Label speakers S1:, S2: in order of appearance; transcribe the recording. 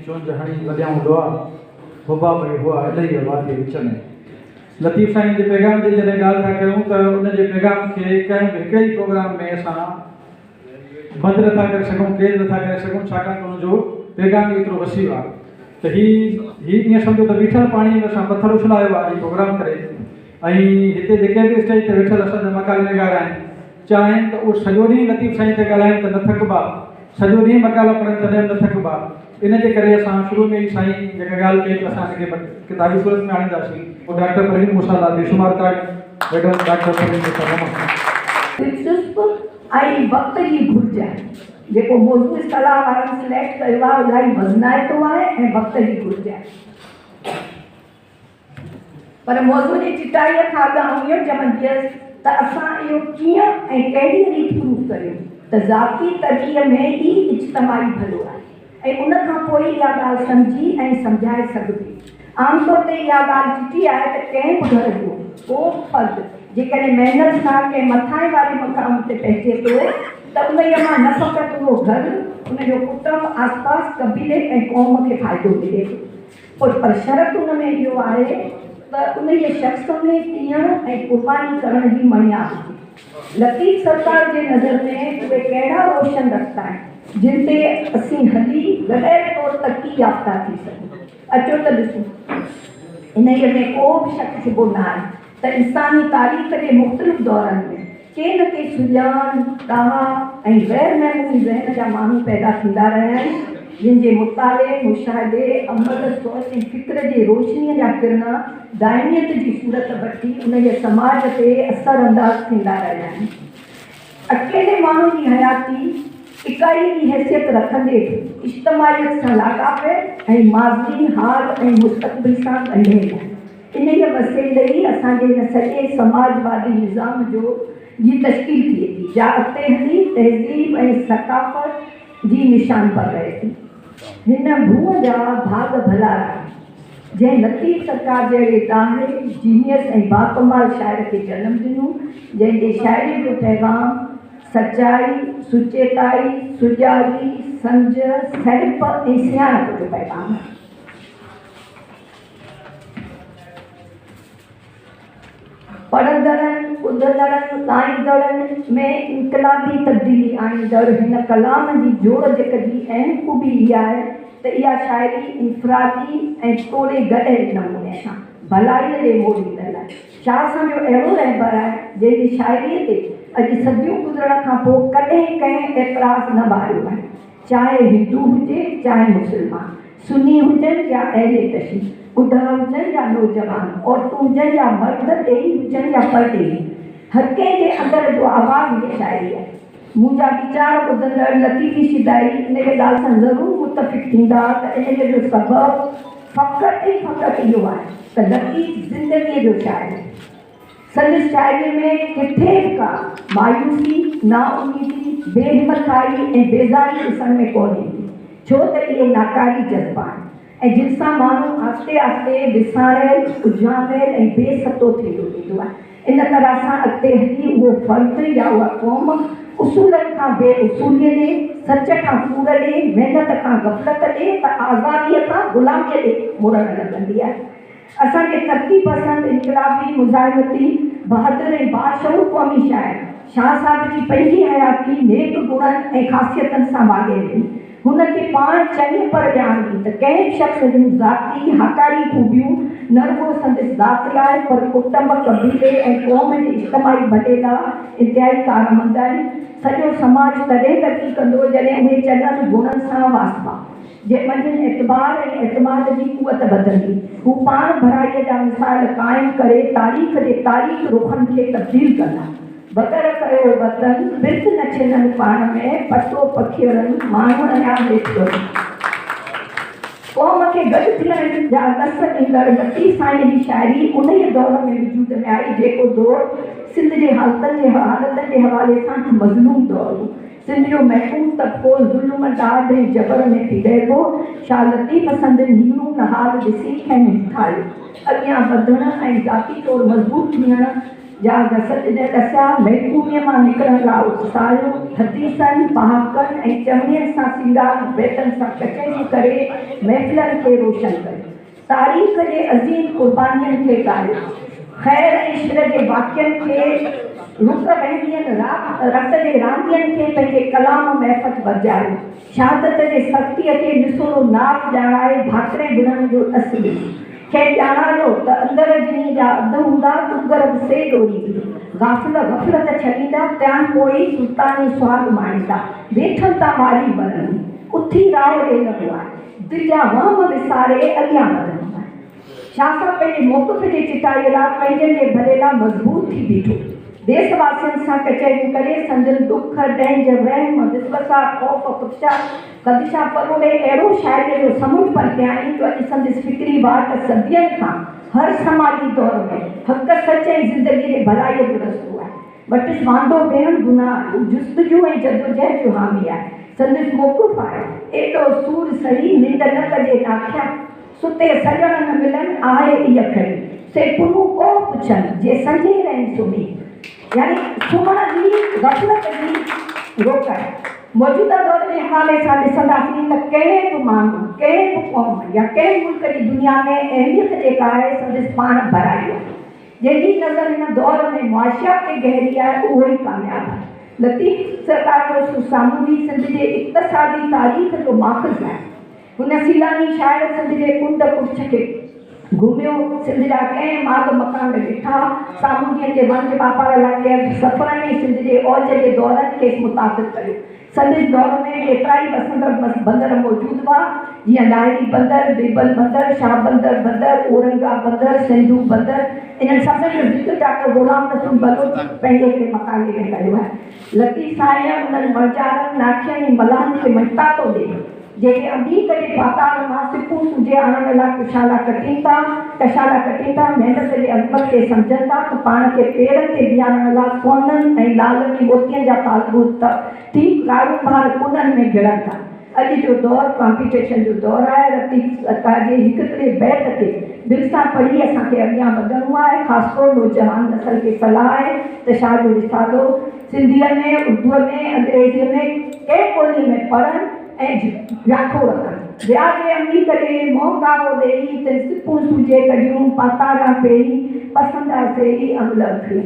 S1: چونج هڻي لڏيائون لئا، حباب ۽ هئا الهيء واديء وچ ۾. لطيف سائين جي پيغام جي جڏهن ڳالهه ٿا ڪيون ته ان جي پيغام کي ڪنهن به هڪڙي ئي پروگرام ۾ اسان بند نٿا ڪري سگهون، قيد نٿا ڪري سگهون، ڇاڪاڻ ته ان جو پيغام ئي ايترو وسيع آهي ته هي هي ائين سمجهو ته بيٺل پاڻيء ۾ اسان پٿر اڇلايو آهي هي پروگرام ڪري ۽ هتي جيڪي به اسٽيج تي ويٺل اسان جا مقالي نگار آهن چاهين ته اهو سڄو ڏينهن لطيف سائين تي ڳالهائين ته نه ٿڪبا، سڄو ڏينهن مقالا پڙهن تڏهن به نه ٿڪبا. ان جي ڪري اسان شروع ۾ ئي سائين جيڪا ڳالهه ڪئي ته اسان ان کي ڪتابي صورت ۾ آڻينداسين. پوء ڊاڪٽر پروين موسيٰ لاء بيشمار تاڙيون. ميڊم ڊاڪٽر پروين موسيٰ نمستي.
S2: دلچسپ ۽ وقت جي گهرج آهي. جيڪو موضوع اصطلاح وارن سليڪٽ ڪيو آهي الاهي وزنائتو آهي ۽ وقت جي گهرج آهي. پر موضوع جي چٽائيء کان اڳ آئون اهو چونديس ته اسان اهو ڪيئن ۽ ڪهڙيء ريت پروف ڪريون ته ذاتي ترقيء ۾ ئي اجتماعي ڀلو آهي ۽ ان کان پوء اها ڳالهه سمجهي ۽ سمجهائي سگهبي. عام طور تي اها ڳالهه چٽي آهي ته ڪنهن به گهر جو ڪو به فرد جيڪڏهن محنت سان ڪنهن مٿانهين واري مقام تي پهچي ٿو ته انهيء مان نه فقط اهو گهر، ان جو ڪٽنب، آسپاس، قبيلي ۽ قوم کي فائدو ملي ٿو. پوء پر شرط ان ۾ اهو آهي ته انهيء شخص ۾ پيئڻ ۽ قرباني ڪرڻ جي مڻيا هجي. لطيف سرڪار جي نظر ۾ اهي ڪهڙا روشن رستا آهن، جن تي اسين هلي گڏيل طور ترقي يافته ٿي سگهون؟ اچو ته ڏسون. انهيء ۾ ڪو به شڪ شبهو نه آهي ته انساني تاريخ جي مختلف دورن ۾ ڪي نه ڪي سڄاڻ، ڏاها ۽ غير معمولي ذهن جا ماڻهو پيدا ٿيندا رهيا آهن، جن جي مطالعي، مشاهدي، عمل، سوچ ۽ فڪر جي روشنيء جا ڪرڻا دائميت جي صورت وٺي انهيء سماج تي اثر انداز ٿيندا رهيا آهن. اڪيلي ماڻهو جي حياتي اڪائيء جي حيثيت رکندي به اجتماعيت سان لاڳاپيل ۽ ماضي، حال ۽ مستقبل سان ڳنڍيل آهي. انهيء وسيلي ئي اسان جي هن سڄي سماجوادي نظام جو جي تشڪيل ٿئي ٿي، جا اڳتي هلي تهذيب ۽ ثقافت جي نشانبر رهي ٿي. هن ڀونء جا ڀاڳ ڀلارا آهن، جنهن لطيف سرڪار جهڙي ڏاهي، جينيس ۽ باڪمال شاعر کي جنم ڏنو، جنهن جي شاعريء جو پيغام سچائي، سچيتائي، سجاڳي، سمجهه، سهپ ۽ سياڻپ جو پيغام آهي. پڙهندڙن، ٻڌندڙن، ڳائيندڙن ۾ انقلابي تبديلي آڻيندڙ هن ڪلام جي جوڙجڪ جي اهم خوبي اها آهي ته اها شاعري انفرادي ۽ توڙي گڏيل نموني سان ڀلائيء ڏي موڙيندڙ آهي. شاهه اسان جو اهڙو رهبر آهي، جنهن جي شاعريء تي اڄ صديون گذرڻ کان پوء ڪڏهن ڪنهن اعتراض نه واريو آهي. چاهي هندو هجي چاهي مسلمان، سني هجن يا اهل تشيع، ٻڍا هجن يا نوجوان، عورتون هجن يا مرد، ڏيهي هجن يا پرڏيهي، هر ڪنهن جي اندر جو آواز هيء شاعري آهي. منهنجا ويچار ٻڌندڙ لطيفي شيدائي انهيء ڳالهه سان ضرور متفق ٿيندا ته انهيء جو سبب فقط ۽ فقط اهو آهي ته لطيف زندگيء جو شاعر آهي. سندس شاعريء ۾ ڪٿي به ڪا مايوسي، نااميدي، بي همٿائي ۽ بيزاري ڏسڻ ۾ ڪونه ايندي، ڇو ته اهي ناڪاري جذبا آهن ۽ جن سان ماڻهو آهستي آهستي وساريل، اجهاميل ۽ بي ستو ٿيندو ويندو آهي. ان طرح سان اڳتي هلي اهو فرد يا اها قوم اصولن کان بي اصوليء ڏي، سچ کان ڪوڙ ڏي، محنت کان غفلت ڏي ته آزاديء کان غلاميء ڏي مڙڻ لڳندي آهي. اسان جي ترقي پسند، انقلابي، مزاحمتي، بهادر ۽ باشعور قومي شاعر شاهه صاحب جي پنهنجي حياتي نيڪ گڻن ۽ خاصيتن سان واڳيل هئي. هن کي پاڻ چڱي پر ڄاڻ هئي ته ڪنهن به شخص جون ذاتي هاڪاري خوبيون نه رڳو سندس ذات لاء پر ڪٽنب، قبيلي ۽ قوم جي اجتماعي ڀلي لاء انتهائي ڪارآمد آهن. سڄو سماج تڏهن ترقي ڪندو جڏهن اهي چڱن گڻن سان واسبا. جي منجهن اعتبار ۽ اعتماد جي قوت وڌندي. هو پاڻ ڀرائيء جا مثال قائم ڪري تاريخ جي تاريڪ رخن کي تبديل ڪندا. وڳر ڪيو وطن، پرت نه ڇنن پاڻ ۾، پتو پکيئڙن، ماڻهو اڃا هيٺ ڪري. قوم کي گڏ ٿيڻ جا ڏس ڏيندڙ لطيف سائينء جي شاعري انهيء دور ۾ وجود ۾ آئي، جيڪو دور سنڌ جي حالتن جي حوالي سان هڪ مظلوم دور هو. سنڌ جو محڪوم طبقو ظلم، ڏاڍ ۽ جبر ۾ پيڙهيل هو. شاهه لطيف سندن هيڻو نهال ڏسي کين همٿايو. اڳيان وڌڻ ۽ ذاتي طور مضبوط ٿيڻ جا گس ڏسيا، محڪوميء مان نڪرڻ لاء اتساهيو، حديثن، پهاڪن ۽ چوڻين سان سينگاريل بيتن سان ڪچهريون ڪري محفلن کي روشن ڪيو. تاريخ جي عظيم قربانين کي ڳايو. خير ۽ شر جي واقعن کي، رڪ وهندين رت جي راندين کي پنهنجي ڪلام معرفت ورجايو. شهادت جي سختيء کي نسورو ناز ڄاڻائي ڀاڪرين بڻڻ جو ڏس ڏنو. کين ڄاڻايو ته اندر جنهي جا اڌ هوندا، ڏونگر به سي ڏوريندي. غافل غفلت ڇڏيندا، تيان پوء ئي سلطاني سهاڳ ماڻيندا. ويٺل تان واري ورندي، اٿي راهه ڏي لڳو آهي. دل جا وهم وساري اڳيان وڌڻو آهي. شاهه صاحب پنهنجي موقف جي چٽائيء لاء پنهنجن جي ڀلي لاء مضبوط ٿي بيٺو. ديس واسين سان ڪچهريون ڪري سندن ڏک، ڏهنج، وهم، وسوسا، خوف، خدشا، خدشا پروڙي اهڙو شاعريء جو سمنڊ پلٽيائين جو اڄ سندس فڪري واٽ صدين کان هر سماجي دور ۾ حق، سچ ۽ زندگيء جي ڀلائيء جو رستو آهي. وٽس واندو ويهڻ گناهه آهي. هو جستجو ۽ جدوجهد جو حامي آهي. سندس موقف آهي، ايڏو سور سهي ننڊ نه ڪجي ناکيا، ستي سڄڻ نه ملن، آهي ايء کري. سي پنهون ڪوهه پڇن، جي سنجهي رهن سمهي. يعني سمهڻ جي غفلت جي روڪ آهي. موجوده دور جي حوالي سان ڏسنداسين ته ڪنهن به ماڻهو، ڪنهن به قوم يا ڪنهن ملڪ جي دنيا ۾ اهميت جيڪا آهي سندس پاڻ ڀرائي آهي. جنهن جي نظر هن دور ۾ معاشيات تي گهري آهي اهو ئي ڪامياب آهي. لطيف سرڪار جو سر سامونڊي سنڌ جي اقتصادي تاريخ جو ماخذ آهي. هن سيلاني شاعر سنڌ جي ڪنڊ ڪڙڇ کي گهميو، سنڌ جا ڪئين ماڳ مڪان ڏٺا، سامونڊين جي وڻج واپار لاء ڪيل سفرن ۽ سنڌ جي اوج جي دورن کيس متاثر ڪيو. سندس دور ۾ ڪيترائي وسندڙ بندر موجود هئا، جيئن لاهري بندر، ديبل بندر، شاهه بندر بندر، اورنگا بندر، سنڌو بندر. انهن سڀني جو ذڪر ڊاڪٽر غلام رسول بلوچ پنهنجي هڪڙي مقالي ۾ ڪيو آهي. لطيف سائينء انهن وڻجارن، ناکين ۽ ملاحن کي مڃتا ٿو ڏئي، جيڪي عميق جي پاتال مان سپون سوجهي آڻڻ لاء ڪشالا ڪٽين ٿا، ڪشالا ڪٽين ٿا، محنت جي عظمت کي سمجهن ٿا ته پاڻ کي پيرن تي بيهارڻ لاء سونن ۽ لالن ۽ موتين جا تالبوت ٿي ڪارونڀار ڪنن ۾ گهڙن ٿا. اڄ جو دور ڪامپيٽيشن جو دور آهي، لطيف سرڪار جي هڪ هڪڙي بيت کي دل سان پڙهي اسان کي اڳيان وڌڻو آهي، خاص طور نوجوان نسل کي صلاح آهي ته شاهه جو رسالو سنڌيء ۾، اردوء ۾، انگريزيء ۾ ڪنهن ٻوليء ۾ پڙهن ۽ جاکوڙ ڪن. ويا جي عميق ڏي، منهن ڪارو ڏيئي، تن سپون سوجهي ڪڍيون، پاتاران پيئي، پسندا سي ئي املهه کڻي.